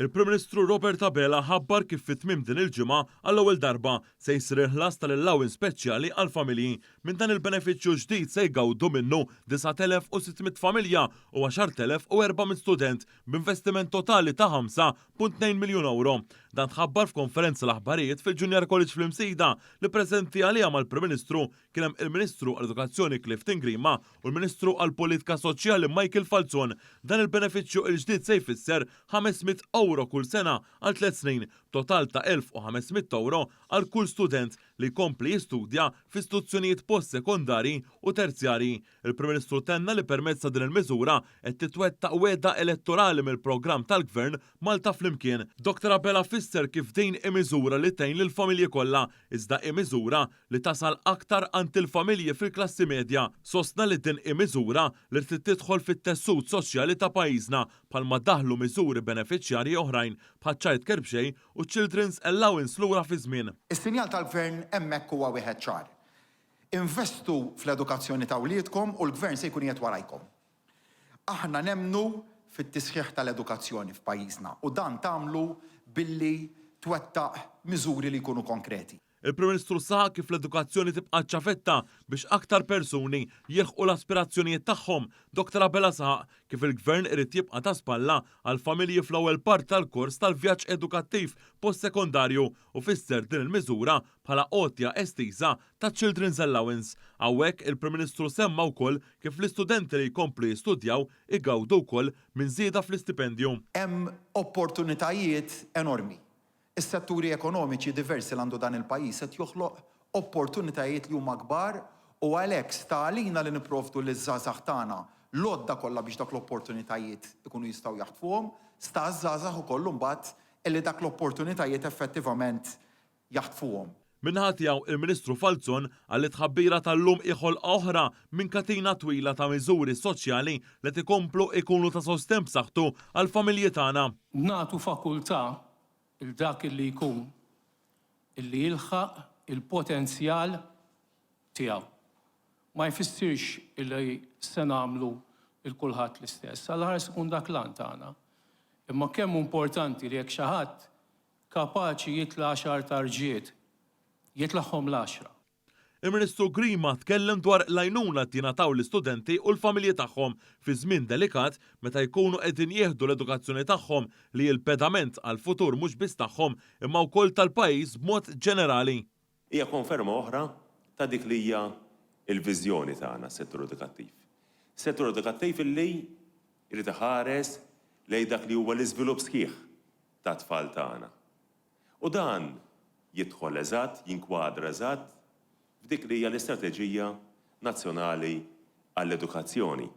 Il-Prim Ministru Robert Abela ħabbar kif fi tmiem din il-ġimgħa għall-ewwel darba se jsir il-ħlas tal-allowance speċjali għall-familji. Minn dan il-benefiċċju ġdid se jgawdu minnu 9,600 familja u 10,400 student b'investiment totali ta' 5.2 miljun ewro. Dan tħabbar f'konferenza l-aħbarijiet fil-Junior College fl-Imsida li preżenti għaliha mal-Prim Ministru kien hemm il-Ministru għall-Edukazzjoni Clifton Grima u l-Ministru għall-Politika Soċjali Michael Falzon. Dan il-benefiċċju il-ġdid se jfisser 500 ewro kull sena għal tliet snin, b'total ta' 1,500 ewro għal kull student li jkompli jistudja f'istituzzjonijiet post-sekondarji u terzjarji. Il-Prim Ministru tenna li permezz ta' din il-miżura qed titwettaq wegħda elettorali mill-programm tal-Gvern Malta Flimkien. Dottor Abela fisser kif din hi miżura li tgħin lill-familji kollha, iżda hi miżura li tasal aktar għand il-familji fil-klassi medja. Sostna li din hi miżura li trid tidħol fit-tessut soċjali ta' pajjiżna bħalma daħlu miżuri benefiċjarji oħrajn bħaċ-Child Care b'xejn u ċ-Children's Allowance lura fiż-żmien. Is-sinjal tal-Gvern hemmhekk huwa wieħed ċar. Investu fl-edukazzjoni ta' wliedkom u l-Gvern se jkun qiegħed warajkom. Aħna nemmnu fit-tisħiħ tal-edukazzjoni f'pajjiżna u dan tagħmlu billi twettaq miżuri li jkunu konkreti. Il-Prim Ministru saħaq kif l-edukazzjoni tibqa' ċ-ċavetta biex aktar persuni jilħqu l-aspirazzjonijiet tagħhom. Dottor Abela saħaq kif il-Gvern irid jibqa' ta' spalla għall-familji fl-ewwel parti tal-kors tal-vjaġġ edukattiv post-sekondarju u fisser din il-miżura bħala għotja estiża taċ-Children's Allowance. Hawnhekk il-Prim Ministru semma wkoll kif l-istudenti li jkomplu jistudjaw igawdu wkoll minn żieda fl-istipendju. Hemm opportunitajiet enormi Is-setturi ekonomiċi diversi l għandu dan il-pajjiż qed joħloq opportunitajiet li huma kbar u għalhekk sta għalina li nipprovdu liż-żgħażagħ tagħna l-għodda kollha biex dawk l-opportunitajiet ikunu jistgħu jaħtfuhom, sta għaż-żgħażagħ ukoll imbagħad illi dak l-opportunitajiet effettivament jaħtfuhom. Min-naħa tiegħu, il-Ministru Falzon qal li t-tħabbira tal-lum hi ħolqa oħra minn katina twila ta' miżuri soċjali li qed ikomplu jkunu ta' sostenn b'saħħtu għall-familji tagħna. Nagħtu fakultà 'l dak illi jkun illi jilħaq il-potenzjal tiegħu. Ma jfissirx illi se nagħmlu 'l kulħadd l-istess. Alla ħares ikun dak l-għan tagħna. Imma kemm hu importanti li jekk xi ħadd kapaċi jitla' għaxar tarġiet, jitlagħhom l-għaxra. Il-Ministru Grima tkellem dwar l-għajnuna qed jingħataw l-istudenti u l-familji tagħhom fi żmien delikat meta jkunu qegħdin jieħdu l-edukazzjoni tagħhom li hi l-pedament għall-futur mhux biss tagħhom imma wkoll tal-pajjiż b'mod ġenerali. Hija konferma oħra ta' dik li hija l-viżjoni tagħna għas-settur edukattiv. Settur edukattiv illi jrid iħares lejn dak li huwa l-iżvilupp sħiħ tat-tfal tagħna. U dan jidħol eżatt, jinkwadra eżatt f'dik li hija l-istrateġija nazzjonali għall-edukazzjoni.